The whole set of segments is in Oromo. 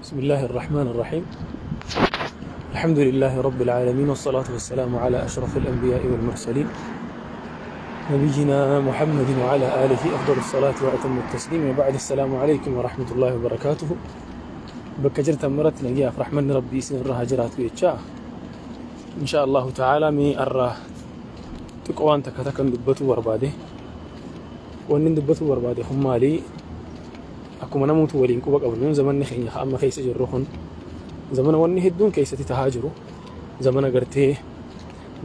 بسم الله الرحمن الرحيم. الحمد لله رب العالمين، والصلاة والسلام على أشرف الأنبياء والمرسلين، نبينا محمد وعلى آله أفضل الصلاة وأتم التسليم، وبعد. السلام عليكم ورحمة الله وبركاته. Bakka jirtan maratti nagayaaf rahmanni Rabbii isin irra haa jiraatu jechaa, إن شاء الله تعالى mee arra xiqqoo waan takka takkan dubbatuu barbaade. Wanni dubbatuu barbaade kun maalii? Akkuma namoota waliin quba qabnu, zamanni keenya amma keessa jirru kun zamana wanni hedduun keessatti tahaa jiru, zamana gartee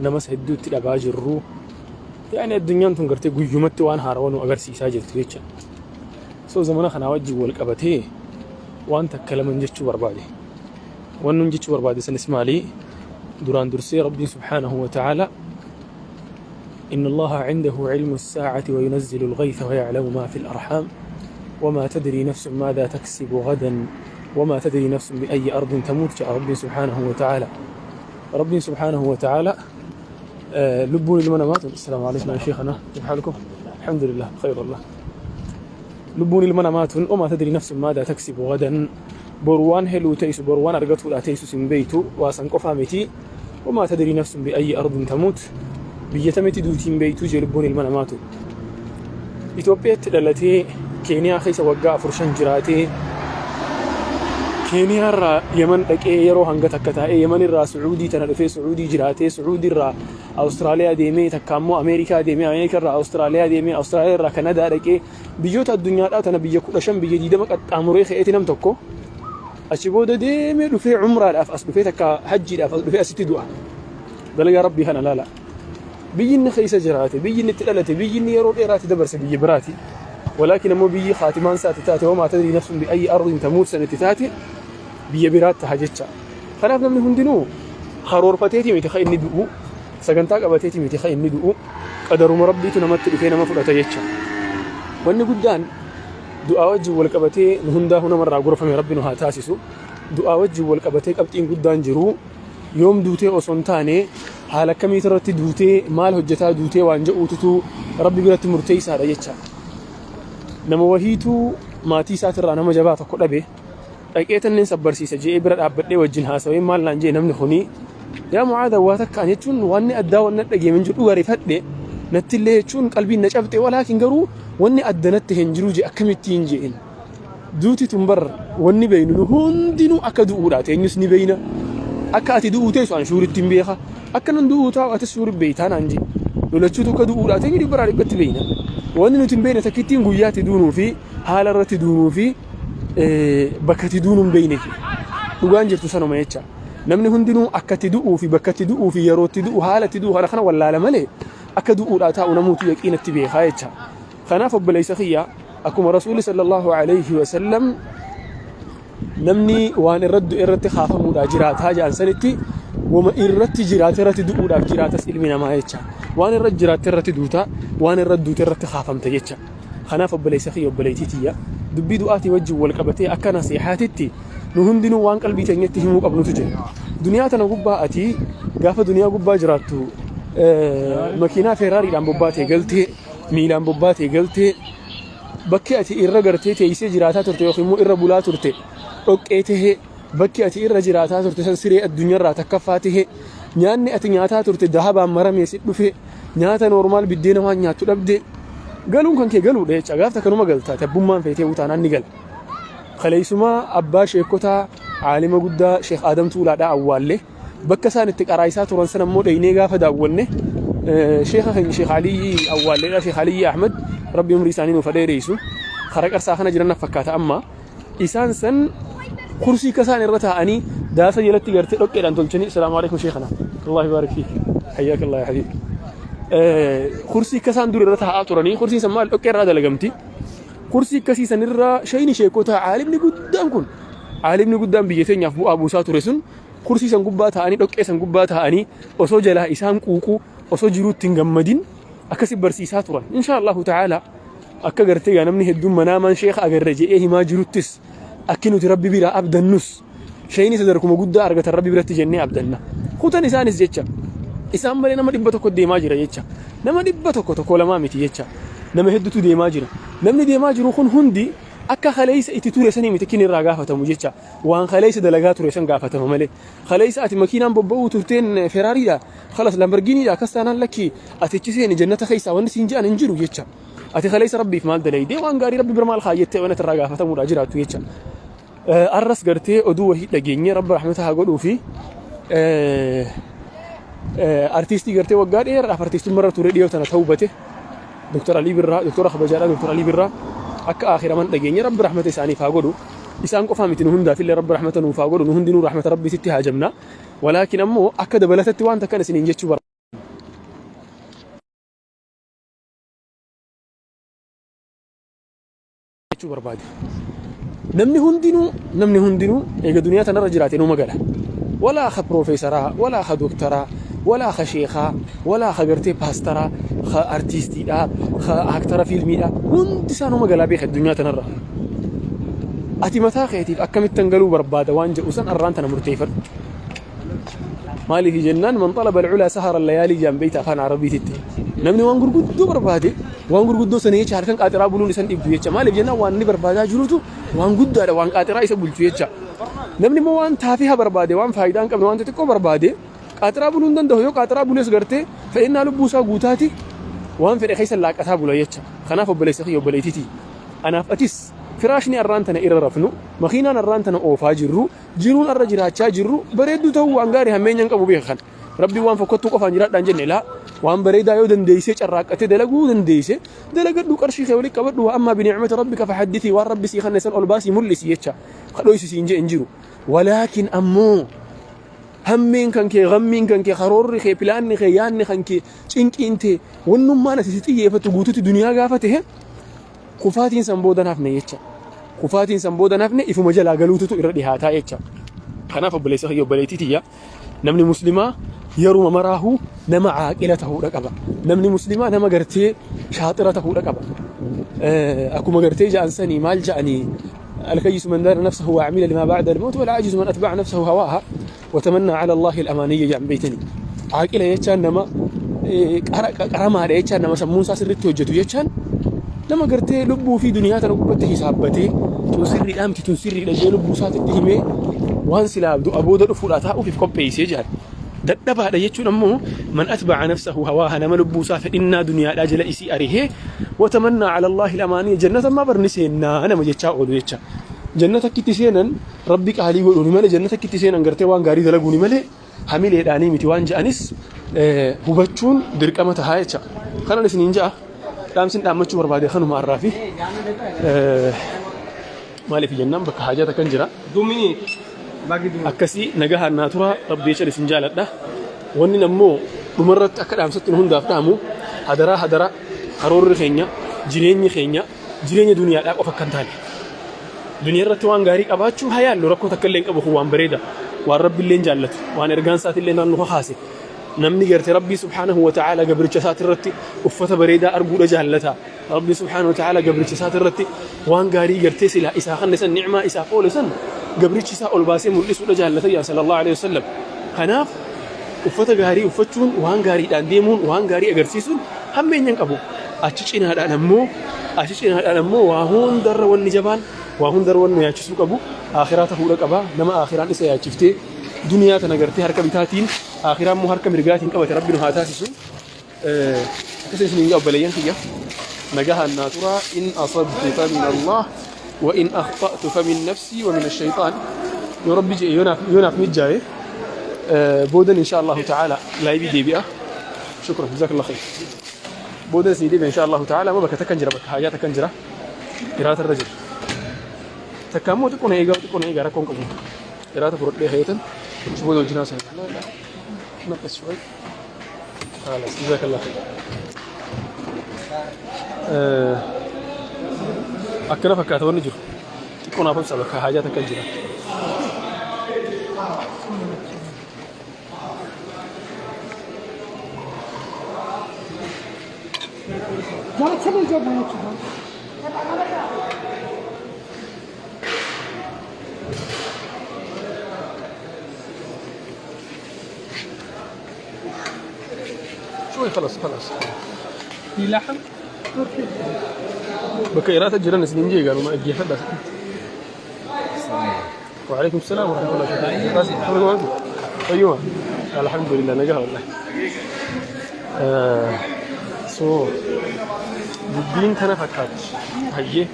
namas hedduutti dhabaa jirru. Yaani addunyaan tun gartee guyyumatti waan haarawaa nu agarsiisaa jirtu jecha. So zamana kanaa wajjin wal qabatee waan takka laman jechuu barbaade. Wanni nun jechuu barbaade sanis maalii? Duraan dursee Rabbiin سبحانه وتعالى إن الله عنده علم الساعة وينزل الغيث ويعلم ما في الأرحام وما تدري نفس ماذا تكسب غدا وما تدري نفس بأي أرض تموت. جاء ربي سبحانه وتعالى، ربي سبحانه وتعالى lubbuun ilma namaa. السلام عليكم يا شيخنا، كيف حالكم؟ الحمد لله خير الله. Lubbuun ilma namaa tun وما تدري نفس ماذا تكسب غدا, boru waan heluu teessu, boru waan argatuudha teessus hin beeytu. Waa san qofaa miti, وما تدري نفس بأي أرض تموت, biyya tamitti duutii hin beeytu jee. Lubbuun ilma namaa tun Itoophiyaatti dhalatee, Keeniyaa keessa waggaa afur shan jiraatee, Keeniyaarraa Yemen dhaqee yeroo hanga takka taa'ee, Yemen irraa Sucuudii tana dhufee Sucuudii jiraatee, Sucuudii irraa Awustiraaliyaa deemee, takka ammoo Ameerikaa deemee, Ameerikaa irraa Awustiraaliyaa deemee, Awustiraaliyaa irraa Kanadaa dhaqee, biyyoota addunyaadhaa tana biyya 15, biyya 20 qaxxaamuree ka'eeti nam tokko achi booda deemee dhufee umraadhaaf as dhufee, takka hajjiidhaaf as dhufee asitti du'a. Dalagaa Rabbii kana laala. Biyyi inni keessa jiraate, biyyi inni itti dhalate, biyyi inni yeroo dheeraatti dabarse biyya biraati. ولكن ammoo biyyi khaatimaan isaatti taate, وما تدري نفس بأي أرض تموت sanatti taate, biyya biraatti taha jecha. Kanaaf namni hundinuu karoorfateeti miti ka inni du'u, sagantaa qabateeti miti ka inni du'u, qadaruma Rabbiitu namatti dhufee nama fudhata jecha. Wanni guddaan du'aa wajjin wal qabatee nu hundaa'uu namarraa gorfame Rabbi nu haa taasisu. Du'aa wajjin wal qabatee qabxiin guddaan jiru yoom duutee osoo hin taane, haala akkamiitu irratti duutee, maal hojjetaa duutee waan jedhuututu Rabbi biratti murteessaadha jecha. Nama wahiitu maatii isaatirraa nama jabaa tokko dhabe. Dhaqee tanneen sabbarsiisa je'ee bira dhaabbadhee wajjin haasawee, maal naan jee namni kuni? Yaa Mucaada, waa takka an jechuun wanni addaa wanni dhageemin jiru, dhuga rifadhe nattillee jechuun qalbiin na cabxe, ولكن garuu wanni adda natti hin jiru jee. Akkamittiin jeen? Duuti tun bar wanni beeynu nu hundinuu akka du'uudha teenyus ni beeyna. Akka ati du'uu teessu an shuuritti hin beeka, akka nan du'uu taa'u atis shuuri beeytaa naan jee. Lolachuutu akka du'uudha teenyu dhibbaraa dhibbatti beeyna. Wanni nuti hin beekne takkittiin guyyaatti duunuu fi haala irratti duunuu fi bakka itti duunuu hin beeyne. Dhugaan jirtu sanuma jecha. Namni hundinuu akka itti du'uu fi bakka itti du'uu fi yeroo itti du'u, haala itti du'u kana kana wallaala malee, akka du'uudhaa taa'u namuutu yaqiinatti beekaa jecha. Kanaaf obboleessa kiyya, akkuma Rasuulli صلى الله عليه وسلم namni waan irratti du'e irratti kaafamuudhaa jiraataa jedhan sanitti, wama irratti jiraate irratti du'uudhaaf jiraatas ilmi namaa jecha. Waan irratti jiraatte irratti duuta, waan irratti duute irratti kaafamta jecha. Kanaaf obboleessa kiyya, obboleettii tiyya, dubbii du'aatii wajjin wal qabatee akka nasiihaatitti nu hundinuu waan qalbii teenyatti himuu qabnutu jira. Duniyaa tana gubbaa ati gaafa duniyaa gubbaa jiraattu makiinaa Ferrariidhaan bobbaatee galtee, miilaan bobbaatee galtee, bakki ati irra gartee teessee jiraataa turte yookiin immoo irra bulaa turte dhoqqee tahee, bakki ati irra jiraataa turte san siree addunyaarraa takkaffaa tahee, nyaanni ati nyaataa turte dahabaan maramee si dhufe, nyaata normal biddeena waan nyaattu dhabde, galuun kan kee galuudha jecha. Gaaf takkanuma galta, tabbummaan feetee utaanaan ni gala. Kaleessumaa abbaa sheekotaa caalima guddaa Sheekh Aadam Tuulaadhaa awwaalle. Bakka isaan itti qaraayisaa turan sana immoo dhaynee gaafa daawwanne, sheekha keenya Sheekh Aliyyi awwaalleedha. Sheekh Aliyyi Ahmad, Rabbi umrii isaanii nuuf dheereessu, kara Qarsaa kana jiran fakkaata. Amma isaan san kursii akka isaan irra taa'anii daasa jalatti gartee dhoqqeedhaan tolchanii. السلام عليكم شيخنا، الله يبارك فيك، حياك الله يا حبيبي. Kursii akka isaan dur irra taa'aa turanii, kursiin san maal dhoqqee irraa dalagamti, kursii akkasii san irra shayni sheekotaa caalimni guddaan kun, caalimni guddaan biyya teenyaaf bu'aa buusaa ture sun, kursii san gubbaa taa'anii, dhoqqee san gubbaa taa'anii, osoo jalaa isaan quuquu, osoo jiruutti hin gammadin akkasi barsiisaa turan. إن شاء الله تعالى akka gartee gaa namni hedduun manaamaan sheeka agarre je'ee himaa jiruttis, akki nuti Rabbi biraa abdannus shayni sadarkuma guddaa argatan Rabbi biratti jennee abdanna. Kutan isaanis jecha isaan malee nama 100 deemaa jira jecha. Nama 100, tokko lamaa miti jecha, nama hedduutu deemaa jira. Namni deemaa jiru kun hundi Akka kaleessa itti ture sanii miti kin irraa gaafatamu jecha. Waan kaleessa dalagaa ture san gaafatama malee. Kaleessa ati makiinaan bobba'uu turteen Ferrariidha. Khalas Lamborghiniidha akkas taanaan lakki ati achi seeni jannata keessaa wanni siin jedhan hin jiru jecha. Ati kaleessa Rabbiif maal dalaydee waan gaarii Rabbi bira maal kaayyattee waan irraa gaafatamuudha jiraattu jecha. Arras gartee oduu wahii dhageenye Rabbi rahmata haa godhuu fi artiistii gartee waggaa dheeraadhaaf artiistummaa irra ture dhiyoo tana ta'uu bate. Dr. Alii Birraa, Dr. kabajaadha Dr. Alii Birraa akka akhiraman dhageenye Rabbi rahmata isaaniif haa godhu. Isaan qofaa miti nu hundaaf illee Rabbi rahmata nuuf haa godhu nu hundinuu rahmata Rabbiititti haajamna. Walaakin ammoo akka dabalatatti waan takkan isiniin jechuu jechuu barbaade. Namni hundinuu eega duniyaa tanarra jiraate numa gala. Walaa ka piroofeesaraa, walaa ka doktaraa, walaa ka sheekaa, walaa ka gartee paastaraa, ka artiistiidhaa, ka aaktara fiilmiidhaa hundi isaa numa galaa beeka addunyaa tanarra. Ati mataa keetiif akkamittan galuu barbaada waan jedhu san arraan tana murteeffadhu. Maaliif jennaan man xalaba al-culaa sahara layaalii jaan beeyta afaan Arabiititti. Namni waan gurguddoo barbaade waan gurguddoo sana jecha halkan qaaxiraa buluun isan dhibdu jecha. Maaliif jennaan waan inni barbaadaa jirutu waan guddaadha waan qaaxiraa isa bulchu jecha. Namni immoo waan taafiha barbaade waan faayidaa hin qabne waan xixiqqoo barbaade qaaxiraa buluu hin danda'u yoo qaaxiraa bules gartee fedhinnaa lubbuu isaa guutaati waan fedhe keessa laaqqataa bula jecha. Kanaaf obboleessa kiyya obboleettiiti. Anaaf atis firaashni arraan tana irra rafnu makiinaan arraan tana oofaa jirru jiruun arra jiraachaa jirru bareedduu ta'uu waan gaarii hammeenya hin qabu beeka kan. Rabbiin waan fokkottuu qofaan jiraadhaan jenne laa waan bareedaa yoo dandeessee carraaqqatee dalaguu dandeesse dalagadhu qarshii kee walitti qabadhu waa ammaa bini'mati rabbika fahaddithii waan rabbi sii kanne san ol baasii mul'isi jecha kadhoysi siin jee hin jiru. Walaakin ammoo hammeen kan kee gammiin kan kee karoorri kee pilaanni kee yaanni kan kee cinqiin tee wannummaan ati si xiyyeeffattu guututti duniyaa gaafa ta'e kufaatiin san booda hafne jecha. Kufaatiin san booda hafne ifuma jalaa galuututu irra dhihaataa jecha. Kanaaf obboleessa kiyya obboleettii tiyya namni muslimaa yeruma maraahuu nama caaqila ta'uudha qaba. Namni muslimaa nama gartee shaaxira ta'uudha qaba. Akkuma gartee ja'an sanii maal ja'anii الكيس من دان نفسه وعمل لما بعد الموت والعاجز من أتبع نفسه هواها وتمنى على الله الأماني جان بيتني عاقلة jechaan nama qaramaadha jechaan nama sammuun isaa sirriitti hojjetu jechaan nama gartee lubbuu fi duniyaa tana gubbatti hisaabbatee tun sirriidhaa miti tun sirriidha jee lubbuu isaatitti himee waan silaa du'a booda dhufuudha taa'uuf qopheessee jedhan. Dadhabaadha jechuun ammoo man atba'a nafsahu hawaaha nama lubbuu isaa fedhinnaa duniyaadhaa jala isii arihee watamannaa ala Allaahi al-amaaniya jannata ammaa barni seennaa nama jechaa oolu jecha. Jannata akkitti seenan rabbi qaalii godhuuni malee jannata akkitti seenan gartee waan gaarii dalaguuni malee hamileedhaanii miti waan je'anis hubachuun dirqama tahaa jecha. Kanan isiniin je'a dhaamsin dhaammachuu barbaade kanuma har'aa fi maaliif jennaan bakka haajaa takkan jira. Akkasii nagahaan naa turaa rabbi jecha isin jaaladha. Wanni ammoo dhumarratti akka dhaamsatti nu hundaaf dhaamu hadaraa hadaraa karoorri keenya jireenyi keenya jireenya duniyaadhaa qofa akka hin taane. Duniyaa irratti waan gaarii qabaachuu haa yaallu rakkoo takka illee hin qabu kun waan bareeda waan rabbi illee jaallatu waan ergaan isaati illee nu kakaase. Namni garte rabbii subhaanahu wa ta'aala gabricha isaati irratti uffata bareedaa arguudha jaallata. Rabbi subhaanahu wa ta'aala gabricha isaati irratti waan gaarii gartee silaa isaa kanne san ni'maa isaaf oole san gabrichi isaa ol baasee mul'isuudha jaallata yaa sallallahu alaihi wasallam. Kanaaf uffata gaarii uffachuun waan gaariidhaan deemuun waan gaarii agarsiisuun hammeenya hin qabu. Achi cinaadhaan ammoo waa hundarra wanni jabaan waa hundarra wanni yaachisuu qabu akhiraa ta'uudha qaba. Nama akhiraan isa yaachiftee duniyaa tana gartee harka bitaatiin akhiraa immoo harka mirgaatiin qabate rabbi nu haa taasisu. Akkasii isiniin gaa obboleeyyan kiyya nagahaan naa turaa. إن أصبت فمن الله وإن أخطأت فمن نفسي ومن الشيطان. Yoo rabbi jedhe yoo naaf mijjaaye boodan إن شاء الله تعالى live deebi'a. شكرا جزاك الله خير. Boodan isinii deebi'a إن شاء الله تعالى. Amma bakka takkan jira, bakka haajaa takkan jira, qiraata irra jira. Takka ammoo xiqqoo na eegaa, xiqqoo na eegaa, rakkoon qabu. Qiraata fudhadhee hayatan booda wajjin haasa'e. نقص شوي خلاص جزاك الله خير. Akkana fakkaata wanni jiru. Xiqqoo naaf obsa, bakka haajaa takka jira. جرت سنة الجبهة كده. شوي خلاص خلاص. في لحم؟ Bakka iraata jiran isinin jee gaaruma dhaggeeffadha. وعليكم السلام ورحمة الله وبركاته. أيوة الحمد لله نجاح والله. So dubbiin tana fakkaatti. Hayyee.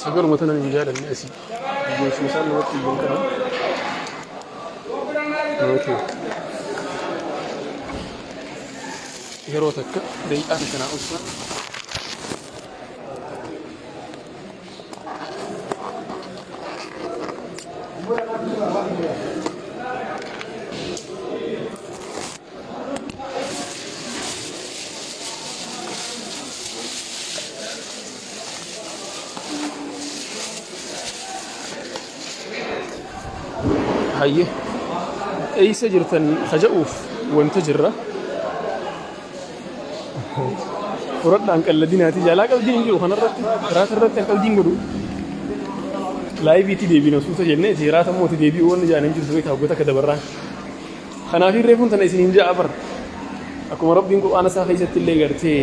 Sagaluma tana hin jaalanne asii. Goosuma isaan namatti iyyan kana. Okay. Yeroo takka daqiiqaa takka naa obsa. Hayyee. Eessa jirtan kaja'uuf wanta jirra. Fudhadhaan qalladinaati jalaa qaldiin hin jiru kanarratti raata irratti an qaldiin godhu. Laayiviitti deebina suuta jennee raata immoo itti deebi'uu wanni jaan hin jirtu beektaa hoggoota akka dabarraan. Kanaaf reefuun tana isin hin ja'a bar. Akkuma Rabbiin Qur'aana isaa keessatti illee gartee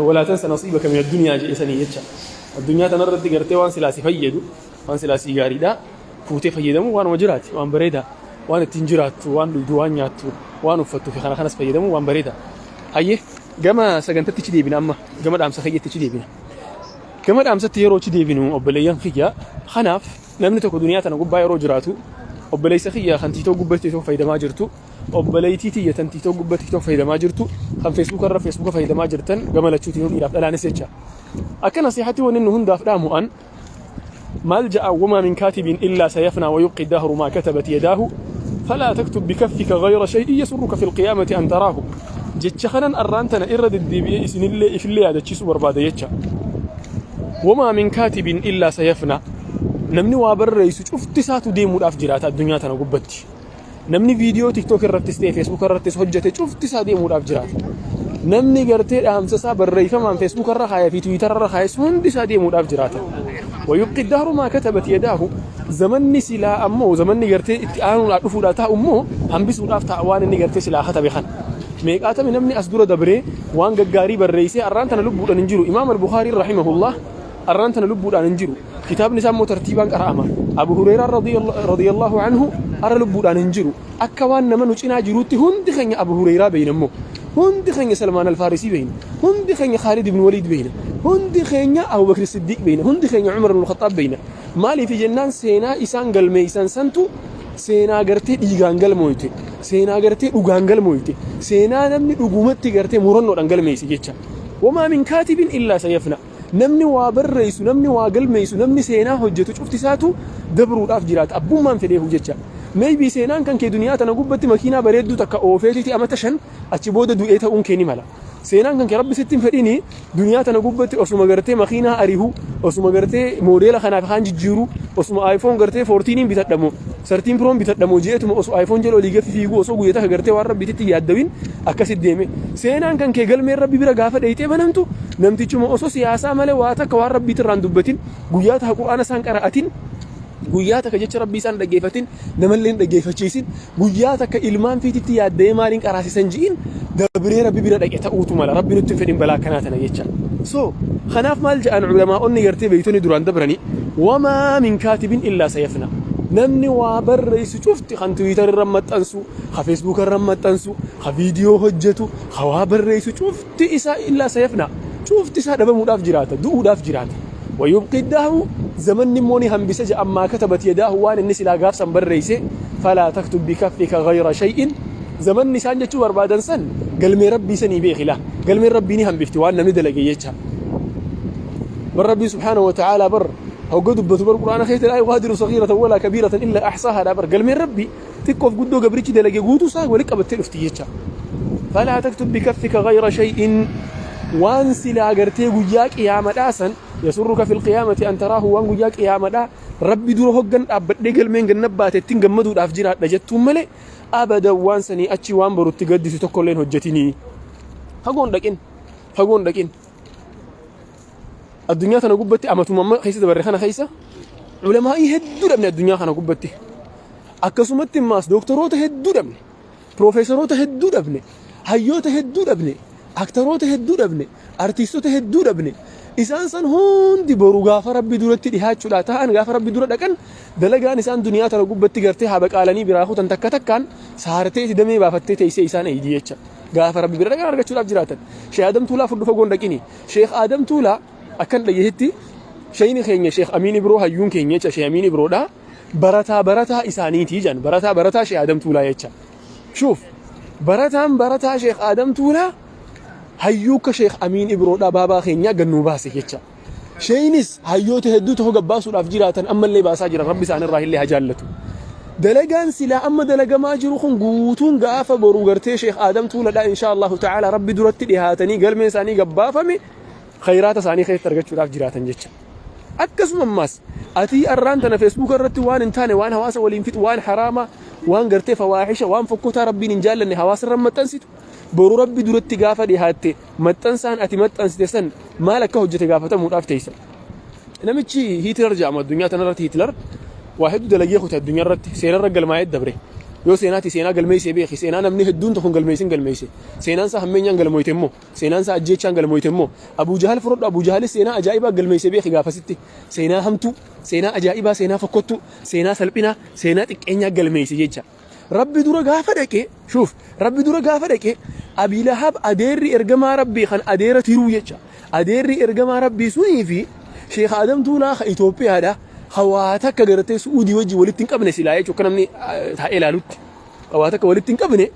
walaa tansa nasiibaka min addunyaa jedhe sanii jecha. Addunyaa tanarratti gartee waan silaa si fayyadu waan silaa si gaariidha fuutee fayyadamu waanuma jiraati waan bareedaa waan ittiin jiraattu waan dhugdu waan nyaattu waan uffattu fi kana kanas fayyadamu waan bareedaa. Hayyee gama sagantatti achi deebina amma gama dhaamsa kiyyatti achi deebina. Gama dhaamsatti yeroo achi deebinu obboleeyyan kiyya kanaaf namni tokko duniyaa tana gubbaa yeroo jiraatu obboleessa kiyya kan tiitoo gubbatti tiitoo fayyadamaa jirtu obboleettii tiyya tan tiitoo gubbatti tiitoo fayyadamaa jirtu kan feesbuuka irra feesbuuka fayyadamaa jirtan gama lachuutiin dhiiraaf dhalaanis jecha. Akka nasiihatti wanni nu hundaaf dhaamu an maal ja'a wamaa min kaatibin illaa sayafnaa wa yubqi dahru maa katabat yadaahu falaa taktub bikaffika ghayra shay'in yasurruka fil qiyaamati an taraahu jecha kanan arraan tana irra deddeebi'ee isinillee ifillee yaadachiisuu barbaada jecha. Wamaa min kaatibin illaa sayafnaa namni waa barreessu cufti isaatu deemuudhaaf jiraata addunyaa tana gubbatti. Namni viidiyoo TikTok irrattis ta'e Facebook irrattis hojjete cufti isaa deemuudhaaf jiraata. Namni gartee dhaamsa isaa barreeffamaan Facebook irra kaayee fi Twitter irra kaayes hundi isaa deemuudhaaf jiraata. Wayubqi dahru maa katabat yadaahu zamanni silaa ammoo zamanni gartee itti aanuudhaaf dhufuudhaaf taa'u immoo hambisuudhaaf ta'a waan inni gartee silaa katabe kana. Meeqaatami namni as dura dabree waan gaggaarii barreessee arraan tana lubbuudhaan hin jiru. Imaam al-Bukhaarii rahimahullah arraan tana lubbuudhaan hin jiru. Kitaabni isaa immoo tartiibaan qara'ama. Abu Hureyraa radiyallahu anhu arra lubbuudhaan hin jiru. Akka waan nama nu cinaa jiruutti hundi keenya Abu Hureyraa beeyna immoo. Hundi keenya Salmaan Alfaarisii beeyna. Hundi keenya Khaalid ibn Waliid beeyna. Hundi keenya Abu Bakr Siddiq beeyna. Hundi keenya Umar ibn Khattaab beeyna. Maaliif jennaan seenaa isaan galmeeysan santu seenaa gartee dhiigaan galmooyte. Seenaa gartee dhugaan galmooyte. Seenaa namni dhugumatti gartee murannoodhaan galmeeyse jecha. Wamaa min kaatibin illaa sayafna. Namni waa barreessu, namni waa galmeessu, namni seenaa hojjetu cufti isaatu dabruudhaaf jiraata. Abbummaan fedheehu jecha. Maybe seenaan kan kee duniyaa tana gubbatti makiinaa bareedduu takka oofeetiti amata 5 achi booda du'ee ta'uun kee ni mala. Seenaan kan kee rabbi sitti hin fedhini duniyaa tana gubbatti osuma gartee makiinaa arihu, osuma gartee moodeela kanaaf kaan jijjiiru, osuma iPhone gartee 14 bitadhamu, 13 Pro bitadhamu jeetuma osoo iPhone jala olii gafi fiigu osoo guyyaa takka gartee waan rabbi itti yaaddawin akkasitti deeme. Seenaan kan kee galmeen rabbi bira gaafa dheeyxee banamtu namtichuma osoo siyaasaa malee waa takka waan rabbiitirraan dubbatin guyyaa takka qur'aana isaan qara'atin guyyaa takka jecha rabbii isaan dhaggeeffatin namallee hin dhaggeeffachiisin guyyaa takka ilmaan fiititti yaaddee maaliin qaraasisan ji'in dabree rabbi bira dhaqe ta'uutu mala rabbi nutti hin fedhin balaa akkanaa tana jecha. So kanaaf maal jedhan ulamaa'onni gartee beeytonni duraan dabranii wamaa min kaatibin illaa sayafna. Namni waa barreessu cufti kan Twitter irra maxxansu, ka Facebook irra maxxansu, ka viidiyoo hojjetu, ka waa barreessu cufti isaa illaa sayafna. Cufti isaa dhabamuudhaaf jiraata, du'uudhaaf jiraata. ويبقي الدهر زمن موني هم بسجع ما كتبت يداه وان الناس لا غافسا بريسه فلا تكتب بكفك غير شيء زمن نسان جچو بربادن سن قلمي ربي سني بيخلا قلمي ربي ني هم بفتي وان نمي دلقي يجا بر ربي سبحانه وتعالى بر هو قد بتبر القرآن خيت لا يغادر صغيرة ولا كبيرة إلا أحصاها لا بر قلمي ربي تكوف قدو قبريتش دلقي قوتو ساق ولك أبتلفتي يجا فلا تكتب بكفك غير شيء وان سلا غرتي غياك يا مداسن يسرك في القيامة أن تراه وان غياك يا مدا ربي دور هوغن أبدي قلمين غنبات تين غمدو داف جرا دجتو ملي أبدا وان سني أتشي وان برو تقدس تكولين هجتني Fagoon dhaqin, fagoon dhaqin. Addunyaa tana gubbatti amatuma amma keessa dabarre kana keessa ulamaa'ii hedduu dhabne addunyaa kana gubbatti. Akkasumatti immaas dooktoroota hedduu dhabne, piroofeesaroota hedduu dhabne, hayyoota hedduu dhabne, aktaroota hedduu dhabne, artiistota hedduu dhabne. Isaan san hundi boru gaafa Rabbi duratti dhihaachuudhaa ta'an, gaafa Rabbi dura dhaqan, dalagaan isaan duniyaa tana gubbatti gartee habaqaalanii biraa kutan takka takkaan saartee damee baafattee teessee isaan eeydi jecha. Gaafa Rabbi bira dhaqan argachuudhaaf jiraatan. Sheekh Adam Tuulaa fudhu, fagoon dhaqini. Sheekh Adam Tuulaa akkan dhagayetti sheeyni keenya Sheekh Amiin Ibroo, hayyuun keenya jecha, Sheekh Amiin Ibroodha. Barataa barataa isaaniitii jedhan, barataa barataa Sheekh Adam Tuulaa jecha. Shuuf, barataan barataa Sheekh Adam Tuulaa hayyuu akka Sheekh Amiin Ibroodha baabaa keenyaa gannuu baase jecha. Sheeynis hayyoota hedduu tokko gabbaasuudhaaf jiraatan, ammallee baasaa jiran, Rabbi isaanirraa illee haa jaallatu. Dalagaan silaa amma dalagamaa jiru kun guutuun gaafa boru gartee Sheekh Adam Tuuladha insha Allahu ta'ala Rabbi duratti dhihaatanii galmeen isaanii gabbaafame khayraata isaanii keessatti argachuudhaaf jiraatan jecha. Akkasuma ammaas ati arraan tana Feesbuuka irratti waan hin taane, waan hawaasa waliin fixu, waan haraama, waan gartee fawaahisha, waan fokkotaa Rabbiin hin jaallanne hawaasa irra maxxansitu, boru Rabbi duratti gaafa dhihaatte maxxansaan ati maxxansite san maal akka hojjete gaafatamuudhaaf teessa. Namichi Hiitler jedhama addunyaa tanarratti. Hiitler waa hedduu dalagee kute addunyaa irratti, seenarra galmaa'ee dabre. Yoo seenaati seenaa galmeessee beeki, seenaa namni hedduun tokko galmeessin galmeesse. Seenaan isaa hammeenyaan galmooyte immoo, seenaan isaa ajjeechaan galmooyte immoo. Abuu Jahal fudhadhu, Abuu Jahalis seenaa ajaa'ibaa galmeessee beeki gaafasitti. Seenaa hamtuu, seenaa ajaa'ibaa, seenaa fokkottuu, seenaa salphinaa, seenaa xiqqeenyaa galmeesse jecha. Rabbi dura gaafa dhaqe, shuuf, Rabbi dura gaafa dhaqe, Abii Lahab adeerri ergamaa Rabbii kan adeera tiruu jecha. Adeerri ergamaa Rabbii sunii fi Sheekh Adam Tuulaa ka Itoophiyaadha. Hawaa takka gartee Su'uudii wajjin walitti hin qabne silaa jechuudha, akka namni taa'ee ilaalutti. Hawaa takka walitti hin qabne.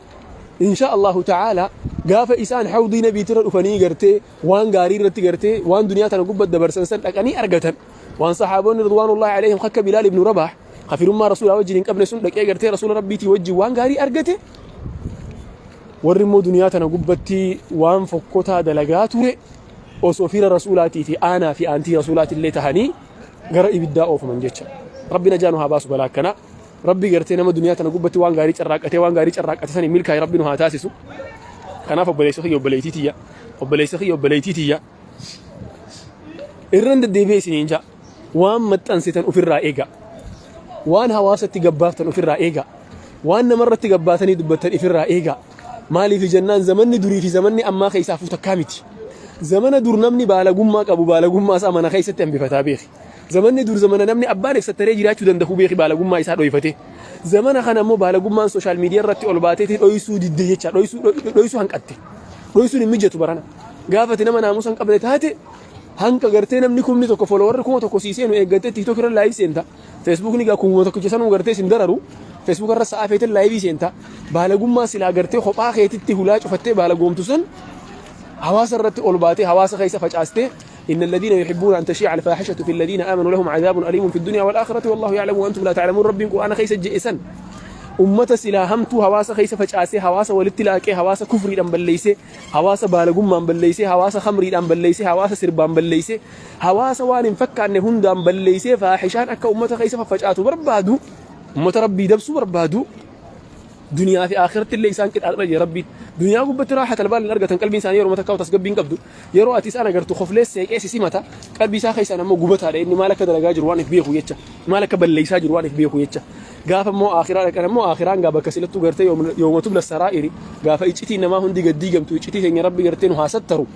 Insha Allahu ta'ala gaafa isaan hawdii nabiitirra dhufanii gartee waan gaarii irratti gartee waan duniyaa tana gubbat dabarsan san dhaqanii argatan. Waan sahaabonni ridwaanullahi alayhim akka Bilaal ibn Rabaah kafirummaa rasuulaa wajjin hin qabne sun dhaqee gartee rasuula Rabbiitii wajjin waan gaarii argate, warri immoo duniyaa tana gubbatti waan fokkotaa dalagaa ture osoo fira rasuulaatii fi aanaa fi aantii rasuulaatillee tahanii gara ibiddaa oofaman jecha. Rabbi najaa nu haa baasu balaa akkanaa. Rabbi gartee nama duniyaa tana gubbatti waan gaarii carraaqqatee waan gaarii carraaqqate sanii milkaa'e Rabbi nu haa taasisu. Kanaaf obboleessa kiyya, obboleettii tiyya, obboleessa kiyya, obboleettii tiyya, irran deddeebi'ee isiniin ja'a. Waan maxxansitan ofirraa eegaa. Waan hawaasatti gabbaaftan ofirraa eegaa. Waan namarratti gabbaatanii dubbattan ofirraa eegaa. Maaliif jennaan, zamanni durii fi zamanni ammaa keessaafuu takkaa miti. Zamana dur namni baalagummaa qabu baalagummaa isaa mana keessatti hambifataa beeki. Zamanni dur zamana namni abbaan ibsattaree jiraachuu danda'u beeki, baalagummaa isaa dhoyfatee. Zamana kana immoo baalagummaan social media irratti ol baateeti dhoysuu didde jecha, dhoysuu hanqatte. Dhoysuun hin mijatu barana. Gaafati nama naamusa hin qabne taate, hanqa gartee namni 1000 followerri 1000 sii seenu eeggattee TikTok irra live seenta. Facebookni gaa 1001 sanuu gartee sin dararu. Facebook irra sa'aa feeten live seenta. Baalagummaa silaa gartee kophaa keetitti hulaa cufattee baalagoomtu sun hawaasa irratti ol baatee hawaasa keessa facaastee. إن الذين يحبون أن تشيع الفاحشة في الذين آمنوا لهم عذاب أليم في الدنيا والآخرة والله يعلم وأنتم لا تعلمون. ربي قرآن keessa je'esan ummata silaa hamtuu hawaasa keessa facaasee, hawaasa walitti laaqee, hawaasa kufriidhaan balleessee, hawaasa baalagummaan balleessee, hawaasa khamriidhaan balleessee, hawaasa sirbaan balleessee, hawaasa waan hin fakkaanne hundaan balleessee, faahishaan akka ummata keessa faffacaatu barbaadu, ummata Rabbii dabsuu barbaadu, duniyaa fi akhiratti illee isaan qixaaxira jee Rabbiin. Duniyaa gubbatti raaxata albaal hin argatan, qalbiin isaanii yeroo takkaa tasgabbii hin qabdu. Yeroo ati isaan agartu koflee seeqee si simata, qalbii isaa keessaan ammoo gubataadha inni, maal akka dalagaa jiru waan if beeku jecha, maal akka balleessaa jiru waan if beeku jecha. Gaafa immoo akhiraa dhaqan immoo akhiraan gaa bakka silattuu gartee yooma tubla saraa'iri, gaafa iccitiin namaa hundi gad diigamtu, iccitii teenya Rabbi gartee nu haa sattaru.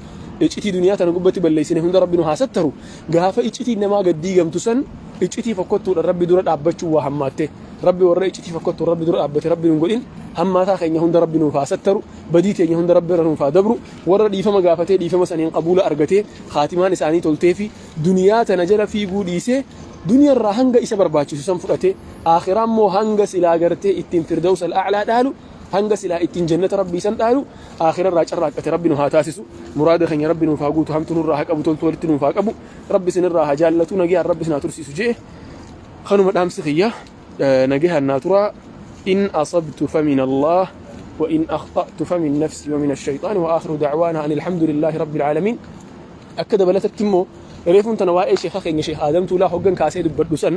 Iccitii duniyaa tana gubbatti balleessine hunda Rabbi nu haa sattaru. Gaafa iccitiin namaa gad diigamtu san iccitii fokkottuudha Rabbi dura dhaabbachuu waa hammaatte. Rabbi warra iccitii fokkottuu Rabbi dura dhaabbate Rabbi nun godhin. Hammaataa keenya hunda Rabbi nuuf haa sattaru. Badii teenya hunda Rabbi irra nuuf haa dabru. Warra dhiifama gaafatee dhiifama saniin qabuula argatee khaatimaan isaanii toltee fi duniyaa tana jala fiiguu dhiisee duniyarraa hanga isa barbaachisu san fudhatee akhiraa immoo hanga silaa gartee ittiin firdaws al-a'laa dhaalu, hanga silaa ittiin jannata Rabbii san dhaalu akhira irraa carraaqqate Rabbi nu haa taasisu. Muraada keenya Rabbi nuuf haa guutu, hamtu nurraa haa qabu, toltu walitti nuuf haa qabu. Rabbi isinirraa haa jaallatu, nagayaan Rabbi isin haa tursiisu jee kanuma dhaamsi kiyya. Nagayaan naa turaa. إن أصبت فمن الله وإن أخطأت فمن نفسي ومن الشيطان، وآخر دعوانا أن الحمد لله رب العالمين. Akka dabalatatti immoo Reefuun tana waa'ee sheekha keenya Sheekh Aadam Tuulaa hoggan kaasee dubbadhu san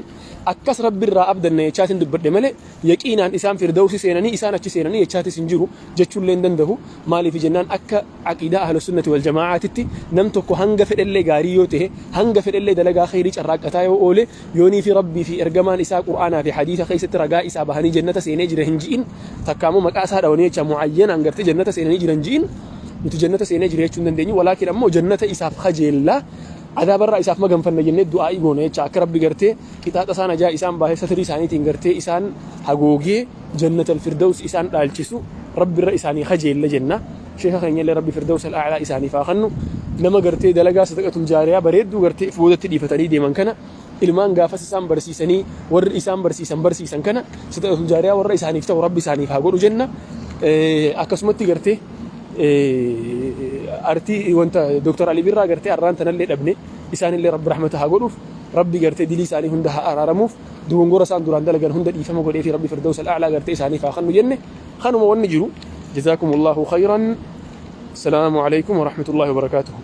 akkas Rabbirraa abdanna jechaatin dubbadhe malee yaqiinaan isaan firdawsi seenanii isaan achi seenanii jechaatis hin jiru jechuullee hin dandahu. Maaliif jennaan akka aqiidaa ahlusunnati wal jamaa'aatitti nam tokko hanga fedhellee gaarii yoo ta'e, hanga fedhellee dalagaa kheyrii carraaqqataa yoo oole, yoonii fi Rabbii fi ergamaan isaa Qur'aanaa fi hadiisa keessatti ragaa isaa bahanii jannata seenee jira hin ji'in, takka ammoo maqaa isaa dhawanii jecha mu'ayyanaan gartee jannata seenanii jiran ji'in, nuti jannata seenee jira jechuu hin dandeenyu. Walaakin ammoo jannata isaaf kajeella, adaabarraa isaaf maganfanna jennee du'aa'ii goona jecha, akka Rabbi gartee qixaaxa isaa najaa isaan baasee satrii isaaniitiin gartee isaan hagoogee jannatal firdaws isaan dhaalchisu Rabbirra isaanii kajeella jenna. Sheeka keenya illee Rabbi firdaws al-a'laa isaaniif haa kennu. Nama gartee dalagaa sadaqatul jaariyaa bareedduu gartee if boodatti dhiifatanii deeman kana, ilmaan gaafas isaan barsiisanii warri isaan barsiisan barsiisan kana, sadaqatul jaariyaa warra isaaniif ta'u Rabbi isaaniif haa godhu jenna. Akkasumatti gartee artii wanta Dr. Ali Birraa gartee arraan tanallee dhabne, isaanillee Rabbi rahmata haa godhuuf, Rabbi gartee dilii isaanii hunda haa araaramuuf, dogongora isaan duraan dalagan hunda dhiifama godhee fi Rabbi firdaws al-a'laa gartee isaaniif haa kennu jenne. Kanuma wanni jiru. Jazaakumullahu khayran. Salaamu alaikum wa rahmatullahi wa barakaatuhu.